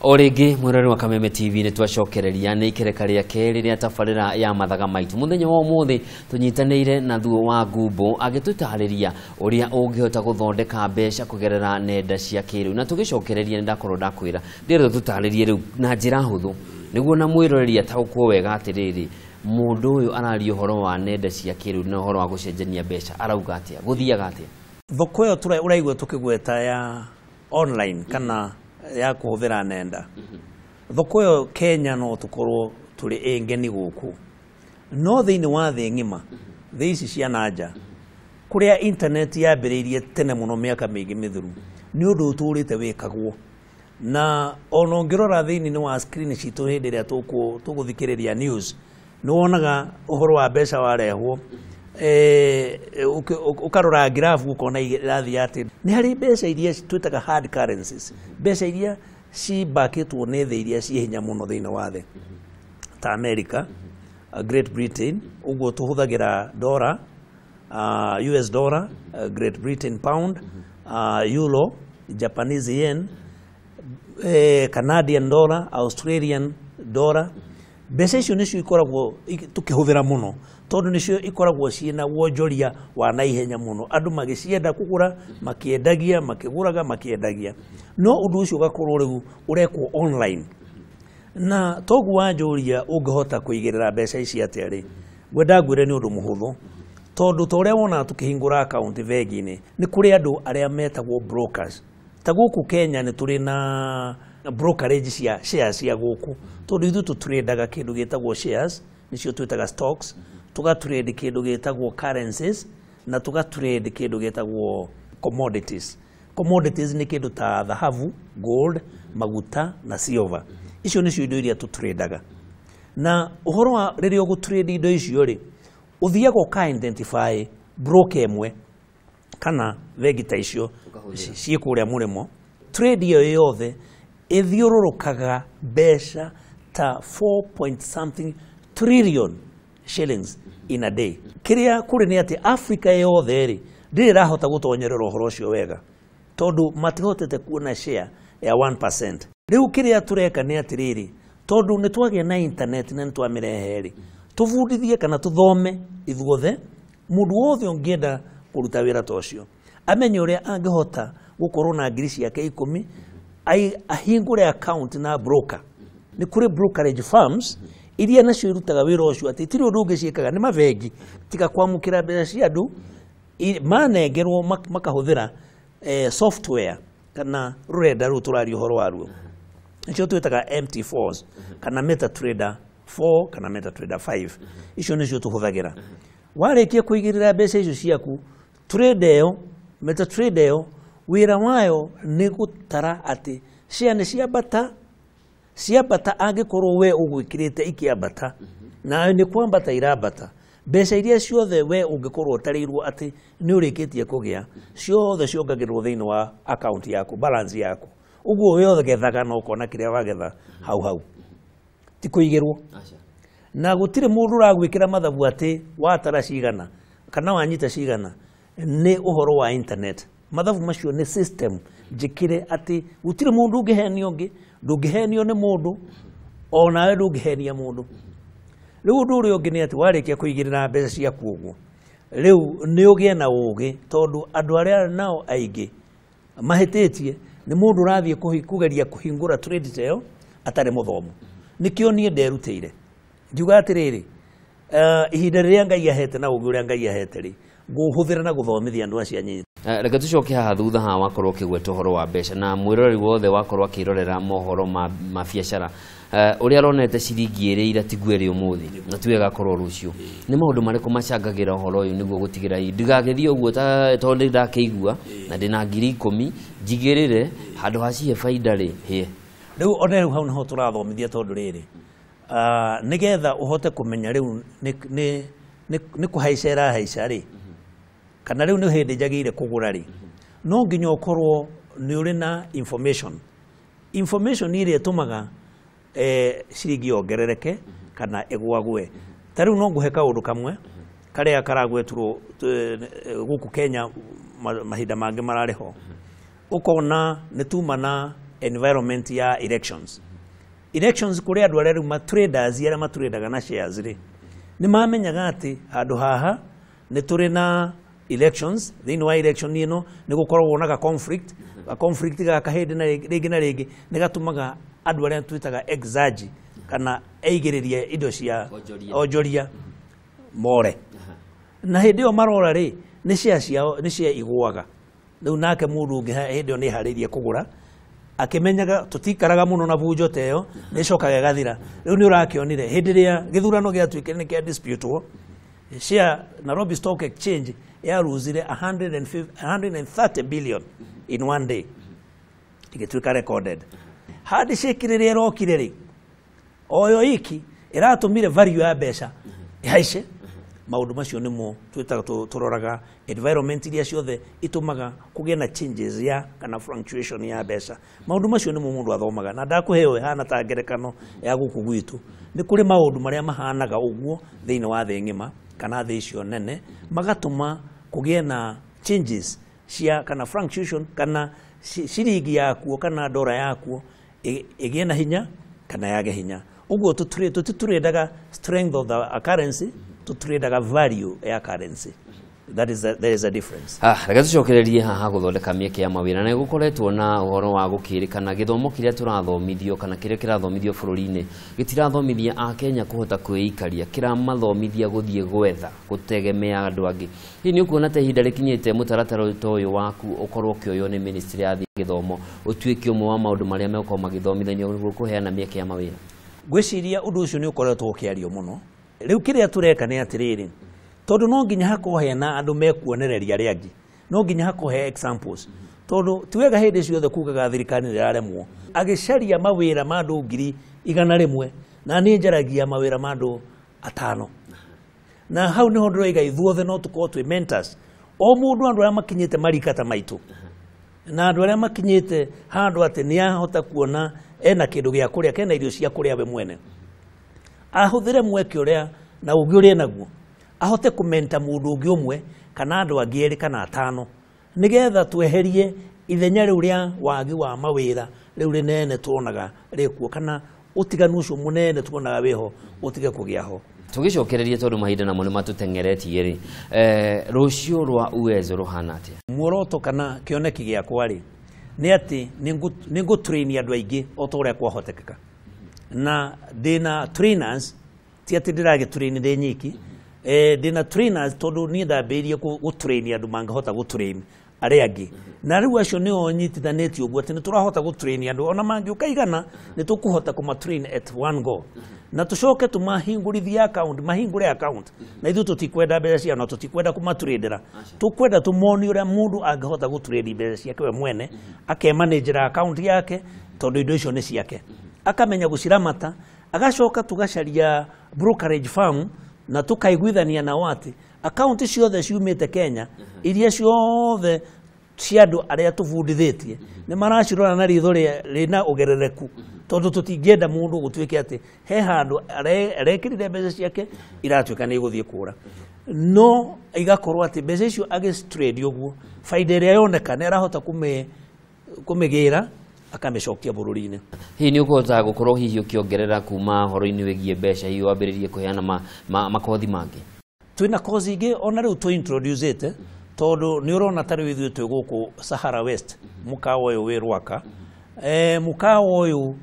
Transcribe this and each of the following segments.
O rĩngĩ mwĩroreri wa Kameme TV nĩ twacokereria nĩ ikereka rĩa kerĩ rĩa tabarĩra ya mathaga maitu. Mũthenya wa ũmũthĩ tũnyitanĩire na Thuo wa Ngumbo agĩtũtarĩria ũrĩa ũngĩhota gũthondeka mbeca kũgerera nenda cia kĩrĩu. Na tũgĩcokereria nĩ ndakorwo ndakwĩra ndĩrenda tũtarĩrie rĩu na njĩra hũthũ nĩguo na mwĩroreri ataũkwo wega atĩrĩrĩ, mũndũ ũyũ araria ũhoro wa nenda cia kĩrĩu na ũhoro wa gũcenjania mbeca arauga atĩa, gũthiaga atĩa? Thoko ĩyo ũraigua tũkĩgweta ya online kana ya kũhũthĩra nenda, thoko ĩyo Kenya no tũkorwo tũrĩ ĩngeni gũkũ, no thĩinĩ wa thĩ ng'ima, thĩ ici cia nanja kũrĩa internet yambĩrĩirie tene mũno mĩaka mĩingĩ mĩthiru, nĩ ũndũ ũtũrĩte wĩkagwo. Na ona ũngĩrora thĩinĩ wa screen citũ hĩndĩ ĩrĩa tũgũthikĩrĩria news, nĩ wonaga ũhoro wa mbeca warehwo, ũkarora graph ũkona irathiĩ atĩ nĩ harĩ mbeca iria twĩtaga hard currencies, mbeca iria cibakĩtwo nĩ thĩ iria ciĩ hinya mũno thĩinĩ wa thĩ ta America, Great Britain, ũguo tũhũthagĩra dollar, US dollar, Great Britain pound, euro, Japanese yen, Canadian dollar, Australian dollar. Mbeca icio nĩcio ikoragwo tũkĩhũthĩra mũno tondũ nĩcio ikoragwo ciĩna wonjoria wa naihenya mũno, andũ magĩcienda kũgũra, makĩendagia, makĩgũraga, makĩendagia. No ũndũ ũcio ũgakorwo rĩu ũrekwo online. Na toguo wanjũria ũngĩhota kũigĩrĩra mbeca ici atĩa rĩ, ngwenda ngwĩre nĩ ũndũ mũhũthũ, tondũ ta ũrĩa wonaga tũkĩhingũra akaunti bengi-inĩ, nĩ kũrĩ andũ arĩa metagwo brokers. Ta gũkũ Kenya nĩ tũrĩ na brokerage cia shares cia gũkũ, tondũ ithuĩ tũtrendaga kĩndũ gĩtagwo shares, nĩcio twĩtaga stocks, tũgatrade kĩndũ gĩtagwo currencies, na tũgatrade kĩndũ gĩtagwo commodities. Commodities nĩ kĩndũ ta thahabu, gold, maguta na silver. Icio nĩcio indo iria tũtrendaga. Na ũhoro wa rĩrĩa ũgũtrade indo icio rĩ, ũthiaga ũka identify broker ĩmwe kana bengi ta icio ciĩ kũrĩa mũrĩmo. Trade ĩyo yothe ĩthiũrũrũkaga mbeca ta 4 point something trillion shillings in a day. Kĩrĩa kũrĩ nĩ atĩ Africa yothe rĩ, ndĩrĩ ĩrahota gũtonyerera ũhoro ũcio wega, tondũ matihotete kuona share ya 1%. Rĩu kĩrĩa tũreka nĩ atĩrĩrĩ, tondũ nĩ twagĩa na internet na nĩ twamĩrehe rĩ, tũbundithie kana tũthome ithuothe, mũndũ wothe ũngĩenda kũruta wĩra ta ũcio amenye ũrĩa angĩhota gũkorwo na ngiri ciake 10, ahingũre account na broker. Nĩ kũrĩ brokerage firms iria nacio irutaga wĩra ũcio, atĩ itirĩ ũndũ ũngĩ ciĩkaga, nĩ mabengi tiga kwamũkĩra mbeca cia andũ, manengerwo makahũthĩra software kana rũrenda rũu tũraria ũhoro waruo, nĩcio twĩtaga MT4s kana MetaTrader 4 kana MetaTrader 5. Icio nĩcio tũhũthagĩra. Warĩkia kũigĩrĩra mbeca icio ciaku, trade ĩyo, MetaTrader ĩyo, wĩra wayo nĩ gũtara atĩ share nĩ ciambata, ciambata angĩkorwo we ũgwĩkĩrĩte ikĩambata, na nĩ kwambata irambata, mbeca iria ciothe we ũngĩkorwo ũtarĩirwo atĩ nĩ ũrĩkĩtie kũgĩa, ciothe ciongagĩrĩrwo thĩinĩ wa account yaku, balance yaku. Ũguo we ũgethaga na ũkona kĩrĩa wagetha hau hau, ti kũigĩrwo. Na gũtirĩ mũndũ ũragwĩkĩra mathabu atĩ watara cigana kana wanyita cigana, nĩ ũhoro wa internet. Mathabu macio nĩ system njĩkĩre atĩ gũtirĩ mũndũ ũngĩhenio ũngĩ, ndũngĩhenio nĩ mũndũ, onawe ndũngĩhenia mũndũ. Rĩu ũndũ ũrĩa ũngĩ nĩ atĩ warĩkia kũigĩrĩra mbeca ciaku ũguo, rĩu nĩ ũgĩe na ũgĩ, tondũ andũ arĩa nao aingĩ mahĩtĩtie nĩ mũndũ ũrathiĩ kũgeria kũhingũra trade ta ĩyo atarĩ mũthomu. Nĩkĩo niĩ nderutĩire ngiuga atĩrĩrĩ, ihinda rĩrĩa Ngai ahete na ũgĩ ũrĩa Ngai ahete rĩ, ngũhũthĩra na gũthomithia andũ acio anyinyi. Reke tũcoke haha thutha haha wakorwo ũkĩgweta ũhoro wa mbeca, na mwĩroreri wothe wakorwo akĩrorera mohoro ma biacara, ũrĩa aronete ciringi ĩrĩ ira tiguo ĩrĩ ũmũthĩ na tiwe ĩgakorwo rũciũ. Nĩ maũndũ marĩkũ macangagĩra ũhoro ũyũ nĩguo gũtigĩra ndigagĩthiĩ ũguo tondũ nĩ ndakĩigua na ndĩna ngiri 10 njigĩrĩre handũ ha cihe baida rĩ hĩe. Rĩu ona rĩu hau nĩho tũrathomithia, tondũ rĩrĩ, nĩgetha ũhote kũmenya rĩu nĩ kũhaica ĩrahaica rĩ, kana rĩu nĩ hĩndĩ njagĩrĩire kũgũra rĩ, No nginya ũkorwo nĩ ũrĩ na information ĩrĩa ĩtũmaga ciringi yongerereke kana ĩgwagwe. Ta rĩu no ngũhe kaũndũ kamwe karĩa karagwetirwo gũkũ Kenya mahinda mangĩ mararĩ ho. Ũkona nĩ tuma na environment ya elections. Elections kũrĩ andũ arĩa rĩu ma traders arĩa matradaga na shares rĩ, nĩ mamenyaga atĩ handũ haha nĩ tũrĩ na elections. Thĩinĩ wa election ĩno nĩ gũkoragwo na ga conflict gaka hĩndĩ na rĩngĩ na rĩngĩ nĩ gatũmaga andũ arĩa twĩtaga exagi kana aigĩrĩria indo cia Onjoria. Onjoria more, na hĩndĩ ĩyo marora rĩ, nĩ share ciao nĩ share igũaga. Rĩu nake mũndũ ũngĩ hĩndĩ ĩyo nĩ eharĩirie kũgũra akĩmenyaga tũtikaraga mũno na bunjo ta ĩyo, nĩ ĩcokaga ĩgathira. Rĩu nĩ ũrakĩonire hĩndĩ ĩrĩa gĩthurano gĩatuĩkire nĩ kĩa disputwo, share Nairobi Stock Exchange yaruzire 150 130 billion in one day, ĩgĩtuĩka recorded. Handshake rĩrĩa ĩrokire rĩ, oyo iki ĩratũmire value ya mbeca ĩhaice. Maũndũ macio nĩmo twĩtaga tũroraga environment iria ciothe itũmaga kũgĩe na changes ya kana fluctuation ya mbeca. Maũndũ macio nĩmo mũndũ athomaga, na ndakũhe ĩyo ĩhana ta ngerekano ya gũkũ gwitũ. Nĩ kũrĩ maũndũ marĩa mahanaga ũguo thĩinĩ wa thĩ ng'ima kana thĩ icio nene, magatũma kũgĩe na changes cia kana fluctuation kana ciringi yakuo kana ndora yakuo ĩgĩe na hinya kana yage hinya. Ũguo tũtitũrendaga strength of the currency, tũtũrendaga value ya currency. There is a difference. Ah, reke tũcokererie haha gũthondeka mĩeke ya mawĩra. Na gũkoretwo na ũhoro wa gũkĩrĩkana gĩthomo kĩrĩa tũrathomithio kana kĩrĩa kĩrathomithio bũrũri-inĩ gĩtirathomithia akenya kũhota kwĩikaria, kĩramathomithia gũthiĩ gwetha gũtegemea andũ angĩ. Hihi nĩ ũkuona ta ihinda rĩkinyĩte mũtaratara ta ũyũ waku ũkorwo ũkĩoywo nĩ ministry ya gĩthomo, ũtuĩke ũmwe wa maũndũ marĩa megũkorwo magĩthomithanio nĩguo kũheana mĩeke ya mawĩra? Ngwĩciria ũndũ ũcio nĩ ũkoretwo ũkĩario mũno. Rĩu kĩrĩa tũreka nĩ atĩrĩrĩ, tondũ no nginya hakorwo hena andũ mekuonereria arĩa angĩ, no nginya hakorwo he examples, tondũ ti wega hĩndĩ ciothe kugaga thirikari nĩ ĩraremwo agĩcaria mawĩra ma andũ 100,000, na niĩ njaragia mawĩra ma andũ 5. Na hau niho ndĩroiga ithuothe no tũkorwo twĩ mentors, o mũndũ, andũ arĩa makinyĩte marika ta maitũ na andũ arĩa makinyĩte handũ atĩ nĩ ahota kuona ena kĩndũ gĩa kũrĩa, kena irio cia kũrĩa we mwene, ahũthĩre mweke ũrĩa na ũngĩ ũrĩa naguo ahote kũmenta mũndũ ũngĩ ũmwe kana andũ angĩ 2 kana 5, nĩgetha tweherie ithenya rĩu rĩa wagi wa mawĩra rĩu rĩnene tuonaga rĩkuo, kana ũtiganu ũcio mũnene tuonaga wĩho ũtige kũgĩa ho. Tũgĩcokererie, tondũ mahinda namo nĩ matũteng'eretie rĩ, rũciũ rwa Uwezo rũhana atĩa? Muoroto kana kĩoneki gĩakwa rĩ, nĩ atĩ nĩ ngũtrain andũ aingĩ o ta ũrĩa kwahotekeka, na ndĩna trainers. Ti atĩ ndĩragĩtrain ndĩ nyiki, ndĩna trainers, tondũ niĩ ndambĩrĩirie gũtrain andũ mangĩhota gũtrain arĩa angĩ, na rĩu acio nĩo nyitithanĩtie ũguo atĩ nĩ tũrahota gũtrain andũ ona mangĩũka 100, nĩ tũkũhota kũmatrain at one go, na tũcoke tũmahingũrithie account, mahingũre account. Na ithuĩ tũtikwenda mbeca ciao na tũtikwenda kũmatradera, tũkwenda tũmonie ũrĩa mũndũ angĩhota gũtrade mbeca ciake we mwene, akemanĩnjĩra account yake, tondũ indo icio nĩ ciake, akamenya gũciramata. Agacoka tũgacaria brokerage firm na tũkaiguithania nao atĩ account ciothe ciumĩte Kenya, iria ciothe cia andũ arĩa tũbundithĩtie, nĩ maracirora na ritho rĩna ũgerereku, tondũ tũtingĩenda mũndũ gũtuĩke atĩ he handũ arekĩrire mbeca ciake iratuĩka nĩ igũthiĩ kũra, no igakorwo atĩ mbeca icio agĩcitrade ũguo, baida ĩrĩa yoneka nĩ arahota kũmĩgĩra akamĩcokia bũrũri-inĩ. Hihi nĩ ũkũhota gũkorwo hihi ũkĩongerera kuma ũhoro-inĩ wĩgiĩ mbeca, hihi wambĩrĩrie kũheana makothi mangĩ? Twĩna kozi ingĩ ona rĩu tũ introduce, tondũ nĩ ũrona ta rĩu ithuĩ twĩ gũkũ Sahara West, mũkawa ũyũ wĩ Rwaka, mũkawa ũyũ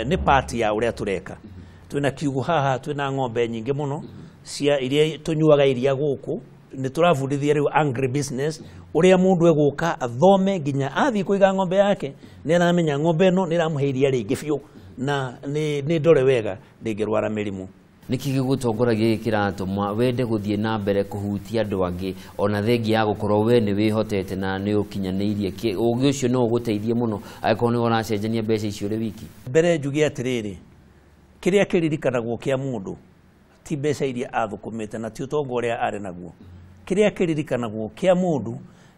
nĩ part ya ũrĩa tũreka. Twĩna kiugũ haha, twĩna ng'ombe nyingĩ mũno cia iria tũnyuaga iria gũkũ. Nĩ tũrabundithia rĩu agri business, ũrĩa mũndũ egũka athome nginya athiĩ kũiga ng'ombe yake nĩ aramenya ng'ombe ĩno nĩ ĩramũhe iria rĩingĩ biũ na nĩ ndore wega, ndĩngĩrwara mĩrimũ. Nĩkĩ gĩgũtongoragia kĩratũma wende gũthiĩ na mbere kũhutia andũ angĩ, ona thengia ya gũkorwo we nĩ wĩhotete na nĩ ũkinyanĩirie? Ũgĩ ũcio no ũgũteithie mũno angĩkorwo nĩ ũracenjania mbeca icio ũrĩ wiki. Mbere njuge atĩrĩrĩ, kĩrĩa kĩririkanagwo kĩa mũndũ ti mbeca iria athũkũmĩte na ti ũtonga ũrĩa arĩ naguo. Kĩrĩa kĩririkanagwo kĩa mũndũ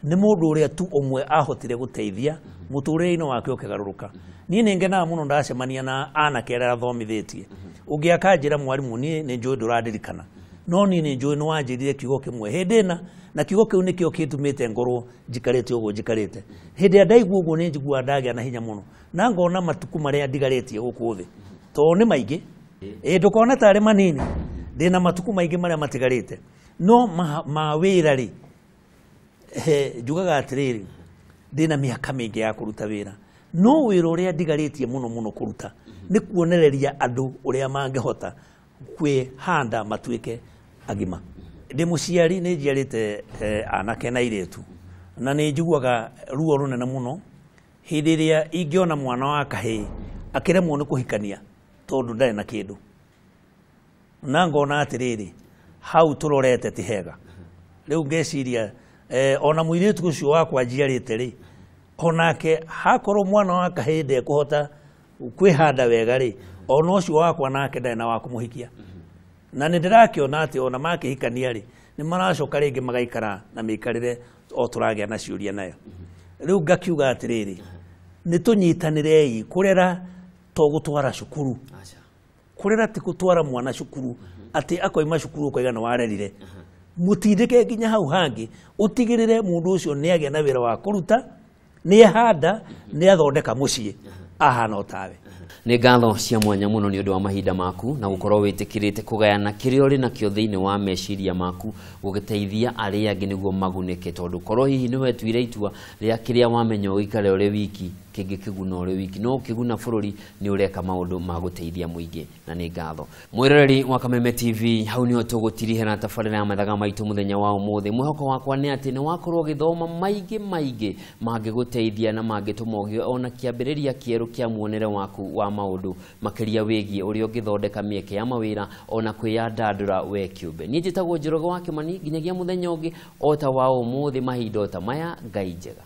Nĩ mũndũ ũrĩa tu ũmwe ahotire gũteithia mũtũrĩre-inĩ wake ũkĩgarũrũka. Niĩ nĩ ngenaga mũno ndacemania na anake arĩa athomithĩtie. Ũngĩ akanjĩra mwarimũ niĩ nĩ njũĩ ndũrandirikana, no niĩ nĩ njũĩ nĩ wanjĩrire kiugo kĩmwe hĩndĩ ĩna, na kiugo kĩu nĩkĩo kĩtũmĩte ngorwo njikarĩte ũguo njikarĩte. Hĩndĩ ĩrĩa ndaigua ũguo nĩ njiguaga ndagĩa na hinya mũno, na ngona matukũ marĩa ndigarĩtie gũkũ thĩ tondũ nĩ maingĩ. Ĩ ndũkone tarĩ manini, ndĩna matukũ maingĩ marĩa matigarĩte, no ma wĩra rĩ, njugaga atĩrĩrĩ, ndĩna mĩaka mĩingĩ ya kũruta wĩra, no wĩra ũrĩa ndigarĩtie mũno mũno kũruta nĩ kuonereria andũ ũrĩa mangĩhota kwĩhanda matuĩke agima. Ndĩ mũciari, nĩ njiarĩte anake na airĩtu, na nĩ njiguaga ruo rũnene mũno hĩndĩ ĩrĩa ingĩona mwana wa kahĩĩ akĩremwo nĩ kũhikania tondũ ndarĩ na kĩndũ, na ngona atĩrĩrĩ, hau tũrorete ti hega. Rĩu ngeciria ona mũirĩtu ũcio wakwa njiarĩte rĩ, onake hakorwo mwana wa kahĩĩ ndekũhota kwĩhanda wega rĩ, ona ũcio wakwa nake ndarĩ na wa kũmũhikia. Na nĩ ndĩrakĩona atĩ ona makĩhikania rĩ, nĩ maracoka rĩngĩ magaikara na mĩikarĩre o tũragĩa na ciũria nayo. Rĩu ngakiuga atĩrĩrĩ, nĩ tũnyitanĩrei kũrera to gũtwara cukuru. Kũrera ti gũtwara mwana cukuru atĩ akoima cukuru ũkoiga nĩ warerire. Mũtindĩke nginya hau hangĩ, ũtigĩrĩre mũndũ ũcio nĩ agĩa na wĩra wa kũruta, nĩ ahanda, nĩ athondeka mũciĩ, ahana o tawe. Nĩ ngatho cia mwanya mũno nĩ ũndũ wa mahinda maku na gũkorwo wĩtĩkĩrĩte kũgayana kĩrĩa ũrĩ nakĩo thĩinĩ wa meciria maku gũgĩteithia arĩa angĩ nĩguo magunĩke, tondũ korwo hihi nĩ wetuire itua rĩa kĩrĩa wamenya ũikare ũrĩ wiki, kĩngĩkĩguna ũrĩ wiki, no ũkĩguna bũrũri nĩ ũreka maũndũ ma gũteithia mũingĩ, na nĩ ngatho. Mwĩroreri wa Kameme TV, hau nĩho tũgũtirihĩra tabarĩra ya mathaga maitũ mũthenya wa ũmũthĩ. Mwĩhoko wakwa nĩ atĩ nĩ wakorwo ũgĩthoma maingĩ maingĩ mangĩgũteithia na mangĩtũma ũgĩe ona kĩambĩrĩria kĩerũ kĩa muonere waku wa maũndũ, makĩria wĩgiĩ ũrĩa ũngĩthondeka mĩeke ya mawĩra ona kwĩyandandũra we kĩũmbe. Niĩ njĩtagwo Njoroge wa Kĩmani, nginyagia mũthenya ũngĩ o ta wa ũmũthĩ mahinda o ta maya. Ngai njega.